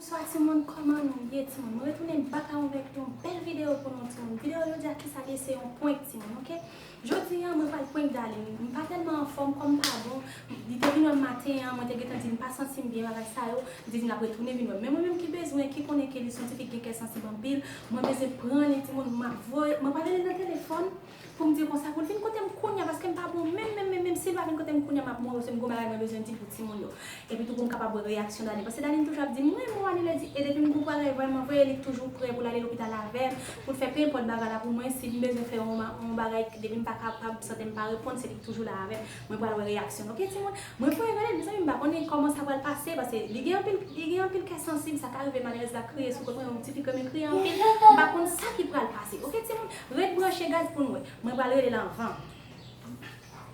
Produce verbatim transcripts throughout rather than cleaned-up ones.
Bonswa timoun, kòman nou ye timoun? Mwen retounen bak avèk yon bèl videyo pou nou timoun. Videyo jodi a kisa l ye, se yon prank timoun, oke? Jodi a mwen pral prank Darline. M pa tèlman anfòm, kò m pa bon. Li te vin wè m maten an, mwen te gentan di l m pa santi m byen, bagay sa yo. Li te di l ap retounen vin wè m. Men mwen menm ki bezwen, ki konnen ke li se yon tifi ki gen kè sansib anpil, mwen bezwen pran li timoun, m ap voye, mwen pral rele l nan telefòn. Pou m di l konsa, pou l vin kote m kounye a, paske m pa bon menm, menm, menm, menm. Si l pa vin kote m kounye a, m ap mouri, se m gon bagay mwen bezwen di pou timoun yo. Epi tou pou m kapab wè reyaksyon Darline. Paske Darline toujou ap di m, mwen, mwen, Annie, lè di, e depi m gon pwoblèm, mwen voye li, li toujou prè pou l ale lopital avè m, pou l fè penenpòt bagay la pou mwen. Si m bezwen fè yon ma-, yon bagay, depi m pa kapab, sante m pa reponn, se li ki toujou la avè m. Mwen pral wè reyaksyon l, oke, timoun? Mwen voye rele l, mezanmi, m pa konnen kòman sa pral pase, paske li gen anpil, li gen anpil kè sansib, sa ka rive malerèz la kriye sou kont mwen, yon tifi k renmen kriye anpil, m pa konn sa ki pral pase, oke, timoun? Ret branche, guys, pou n wè. Mwen pral rele l anvan.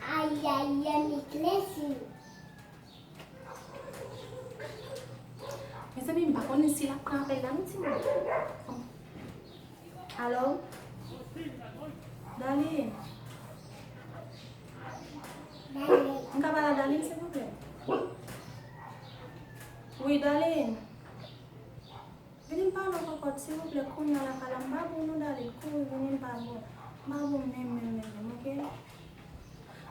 Ayayay, mi klesi. Mezanmi, m pa konnen si l ap pran apèl la, non, timoun. Alo? Darline? Darline. M ka pale a Darline, silvouplè? Wi, Darline. Vini m pale w kòkòt, silvouplè, kounye a la, pale a m. M pa bon non, Darline, kouri vini, m pa bon. M pa bon menm, menm, menm, menm, oke?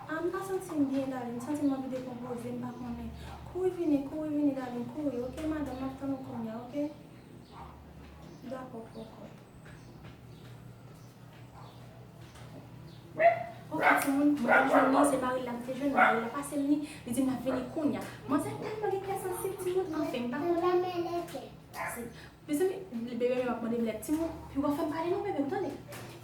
A, m pa santi m byen, Darline, m santi m anvi dekonpoze, m pa konnen. Kouri vini, kouri vini, Darline, kouri, oke, madanm, m ap tann ou kounye a, oke? Dakò, kòkòt. Oke, timoun, mwen jwenn li, se mari l la, m te jwenn mari l la, pase m li, li di m l ap vini kounye a. Manzè tèlman gen kè sansib, timoun, anfen, m pa konnen. Se, mezanmi, bebe m ap mande m lèt, timoun, piga w fè m pale non, bebe m, tande.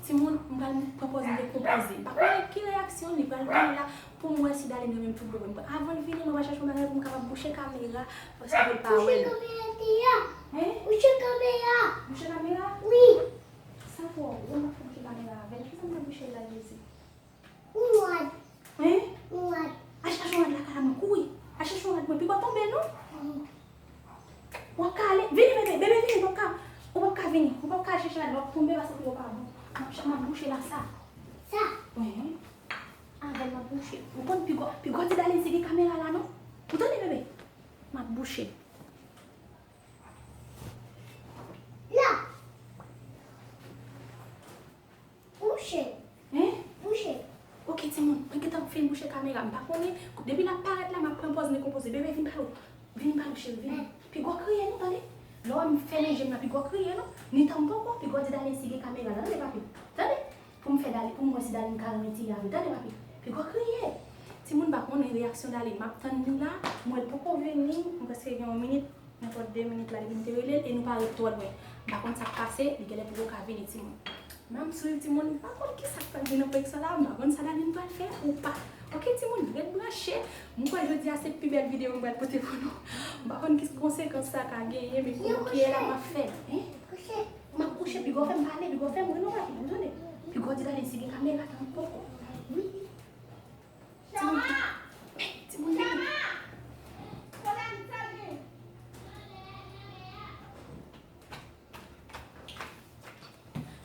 Timoun, m pral pran pòz m dekonpoze. M pa konnen ki reyaksyon li pral gen la pou m wè si Darline renmen m tout bon vre. Avan l vini, mwen pral chache yon bagay pou m kapab bouche kamera, paske pou l pa wè m. Bouche kamera te a. Hein? Bouche kamera. Bouche kamera? Wi. Sa fò, ou m ap fè bouche kamera avè l. Kisa m ap bouche l la, Jezi? Ou nwad. Hein? Ou nwad. Al chache yon rad lakay la, mwen kouri. Al chache yon rad mwen. Piga w tonbe, non? Mm. W ap ka ale. Vini, bebe, bebe, vini. W ap ka, ou p ap ka vini. Ou p ap ka al chache rad la, w ap tonbe paske piga w pa bon. M ap, m ap bouche la, sa. Sa? Wi. Avè l m ap bouche. Ou konn piga, piga w di Darline si gen kamera la, non? Ou tande, bebe? M ap bouche. La. Bouche. Hein? Bouche. Oke, timoun, mwen gentan fin bouche kamera. M pa konnen. Depi l ap parèt la, m ap pran pòz dekonpoze. Bebe, vin pale w. Vin pale w, cheri, vin. Piga w kriye, non, tande. Lè w wè m fèmen je m nan, piga w kriye, non. Ni tan m poko, piga w di Darline si gen kamera la. Tande, papi. Tande. Pou m fè Darline, pou m wè si Darline ka renmen ti avè. Tande, papi. Piga w kriye. Timoun, m pa konnen reyaksyon Darline. M ap tann li la. M wè l poko vini. M prèske gen yon minit. Nenpòt de minit la, depi m te rele l, e nou pa ret twò lwen. M pa konn sa k pase, li genlè poko ka vini, timoun. M ap swiv, timoun, m pa konn kisa k pral gen nan prank sa la, m pa konn sa Darline pral fè ou pa. Oke, timoun, ret branche. M kwè jodi a se pi bèl videyo m pral pote pou nou. M pa konn ki konsekans sa ka genyen, men pou kiyè la m ap fè l, hein? M ap kouche, piga w fè m pale, piga w fè m ri non, papi, ou tande? Piga w di Darline si gen kamera, tanpoko. Wi. Timoun, timoun, timoun.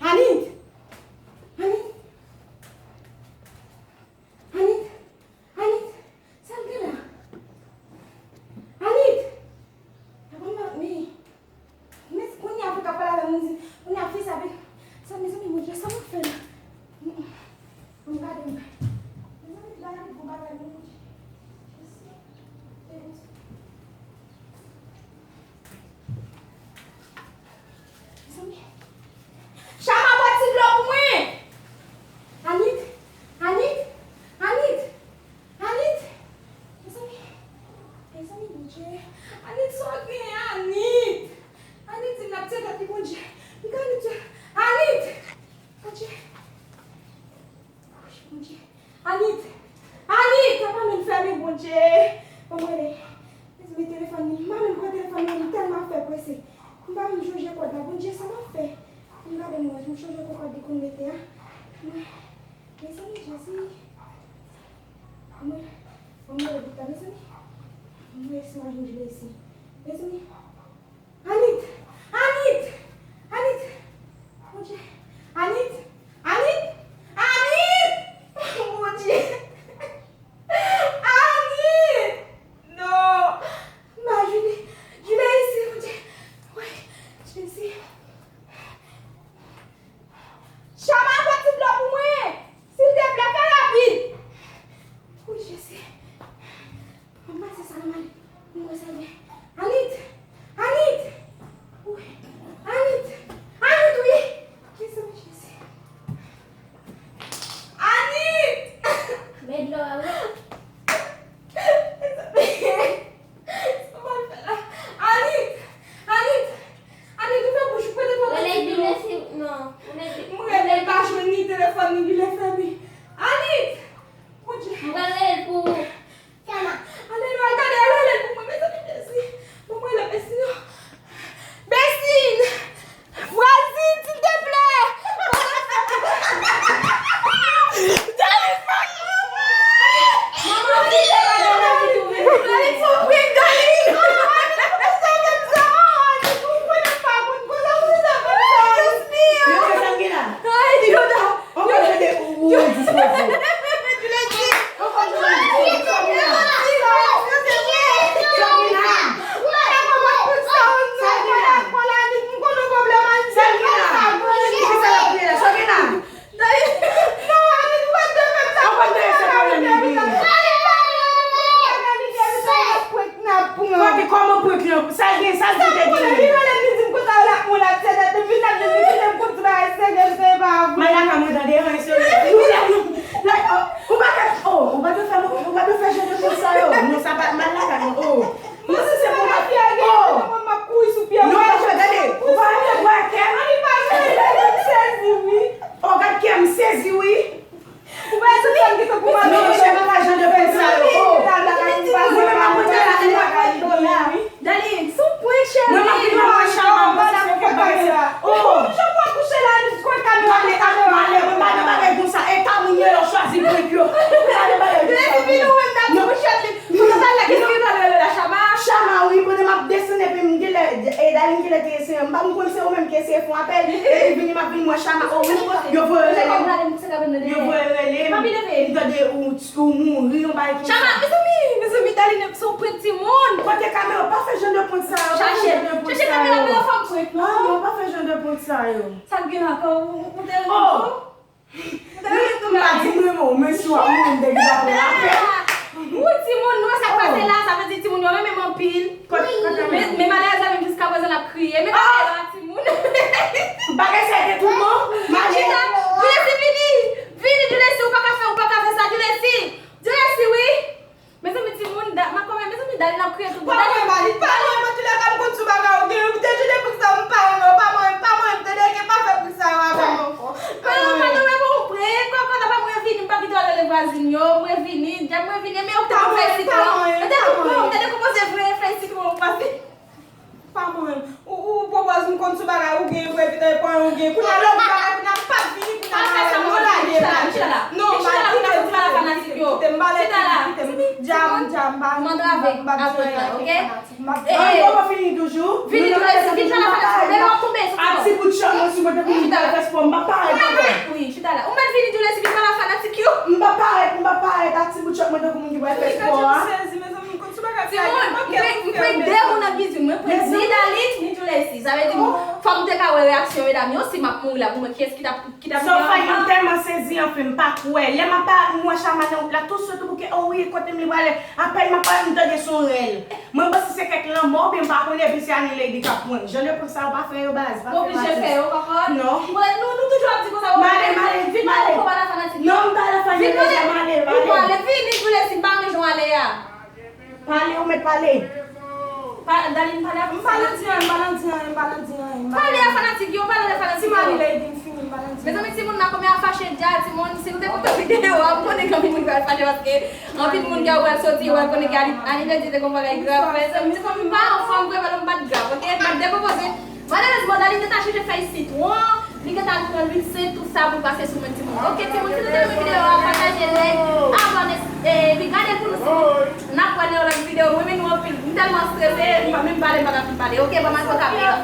Anit! Anit! Anit! Anit! Sa l gen la? Anit! Apa m pa, men, men kounye a fi k ap pale avè m, di, kounye a fi sa vin. Sa, mezanmi, Bondye, sa m ap fè la? Bon, gade m. Mezanmi, bagay, bon bagay, Bondye. Jezi. Mezanmi. Chama, pote ti dlo pou mwen! Anit! Anit! Anit! Anit! Mezanmi! Mezanmi, Bondye! Anit, sa w genyen, Anit? Anit, di m n ap tire tèt li, Bondye! Piga Anit, Anit! Bondye! Anit! Anit! Apa men fèmen, Bondye! Ban m rele. Mezanmi, telefòn li, m pa menm kwè telefòn li, li tèlman fè prese. M pa menm chonje kòd la, Bondye, sa m ap fè? M gade m wè, m chonje kòd li konn mete a. Mwen, mezanmi, Jezi. Mwen, ban m rele bout la, mezanmi. Mwen, si m a jwenn Jilesi. Mezanmi. Anit! Anit! Anit! Bondye! Anit! Anit! Anit! Bondye! Anit! Non! Ma Jili, Jili isi, Bondye! Sa m konnen, li rele m, li di m konsa, l ap moun ap tete, depi l ap di m, li kite m konn ti bagay serye, se pa vre. Malaka, mwen tande, an, serye. Ou pa ka, oh, ou pa dwe fè, ou pa dwe fè jan de fòs sa yo. Non, sa pa malaka, non, oh. Mwen si se pou mwen, oh. Mwen m ap kouri sou pye. Non, pa jwe, gade. Ou pa wè kè m? Li pa jwe, m sezi, wi. Oh, gad kè m sezi, wi. Ou pa wè se sa m ki te pou mwen. Non, monchè, pa fè jan de prank sa yo. Oh. Mwen menm ap monte la, li pa ka li la. Darline, sou prank, cheri. Mwen pa vin nan mwen chama, mwen se fè bagay sa. Oh. Jan pou akouche la, li kwè kamera, kamera. Mwen pa nan bagay konsa. E ta moun yo, yo chwazi prank yo. Mwen pa nan bagay konsa. Epi nou menm, ta di, monchè, li, nou ta la, kisa ki pral rele la, chama? Chama, wi, pandan m ap desann, epi m genlè, e Darline genlè te eseye. M pa m konn se ou menm ki eseye fè yon apèl, epi vini, m ap vin wè chama, oh, wi, yo voye rele m. Yo voye rele m. M tande ou, ou mouri, yon bagay konsa. Chama, mezanmi, mezanmi, Darline, se yon prank timoun. Kote kamera? Pa fè jan de prank sa yo, pa fè jan de prank sa yo. Chache, chache kamera, pa fè prank, non. Ah, non, pa fè jan de prank sa yo. Sa k gen la, kò, ou, ou te renmen tou? Ou te renmen tou, Darline? M pa di m renmen w, men si w ap mouri, m te gentan pran lapè. Wi, timoun, nou wè sa k pase la, sa vle di timoun yo renmen m anpil. Men, men malerezman, menm jiskaprezan, l ap kriye. Men kamera, timoun. Bagay sa te tou bon. Chita, Julesi, vini. Vini, Julesi, ou pa ka fè, ou pa ka fè sa, Julesi. Julesi, wi. Mezanmi, timoun, da, makomè, mezanmi, Darline ap kriye tout bon. Pa mwen, Malik, pa mwen, mwen, toulèka, m konn sou bagay ou gen, ou te jwenn prank sa, m pa renmen, pa mwen, pa mwen, m tande ke pa fè prank sa yo avè m ankò. Pa mwen, pa mwen, bon, pre, kòkòt, apa mwen vini, m pa kite w al rele vwazin yo, mwen vini, djab mwen vini, men ou te konn fè sitwon, ou te konn, ou te dekonpoze vre, fè sitwon, ou pase. Pa mwen. Ou, ou pwopoze m konn sou bagay ou gen vre, epi te pran ou gen. Kounye a lè ou gen bagay, kounye a m p ap vini, kounye a m a wè nou lage. Chita la, chita la. Non, chita la, chita la, fanatik yo. Kite m pale, kite m. Djam, djam, m pa, m p ap di anyen avèk fanatik. M ap di anyen. Ou poko fini toujou? Vini, Julesi, vin pale ak fanatik yo. Lè w ap tonbe, soti. Ak ti bout chòt mwen sou mwen, tankou m pral fè spò, m p ap parèt ankò. Wi, chita la. Ou mèt vini, Julesi, vin pale ak fanatik yo. M p ap parèt, m p ap parèt ak ti bout chòt mwen, tankou moun ki pral fè spò a. Timoun, m pran, m pran de moun nan kizin, mwen pran ni Darline, ni Julesi. Sa vle di, fò m te ka wè reyaksyon medam yo, si m ap mouri la, pou mwen, kiyès ki t ap, ki t ap mouri anvan? Sophie, m tèlman sezi, anfen, m pa kwè. Lè m ap parèt, m wè Chama nan wout la, tou sot ou bouke, oh wi, kote m li prale. Apèn m ap parèt, m tande se yon rèl. Mwen panse se kèk lanmò, oubyen m pa konnen, epi se Annie Lady k ap prank. Jan de prank sa yo pa fè yo, baz, pa fè yo. Oblije fè yo, kòkòt. Non. Mwen, nou, nou toujou ap di konsa, male, male, vin pale. Non, m pa la fanmi deja, male, male. Vin pale, vini, Julesi, m pa renmen jan w ale a. Pale, ou mèt pale. Pa, Darline, pale a fanatik. M pa nan di anyen, m pa nan di anyen, m pa nan di anyen, m pa nan di anyen. Pale a fanatik yo, pale a fanatik yo. Ti Marie Lady, m fini, m pa nan di anyen. Mezanmi, timoun nan kòmè a fache dja, timoun, si nou te konn videyo a, m konnen ke anpil moun pral fache paske anpil moun gen pral soti, yo pral konnen ke Ani, Ani Lady te gon bagay grav fè. Mezanmi, m pa anfòm vre, men m pa t grav, oke? M ap dekonpoze. Malerezman, Darline gentan chanje fèy sitwon, li gentan al pran lwil sent, tout sa pou l pase sou mwen, timoun. Oke, timoun, si nou te renmen videyo a, pataje, like, abòne, epi gade l pou nou, timoun. N ap wè nan yon lòt videyo. Mwen renmen nou anpil. M tèlman strese, m pa menm pale, m pa ka fin pale. Oke, ban m al pran kamera.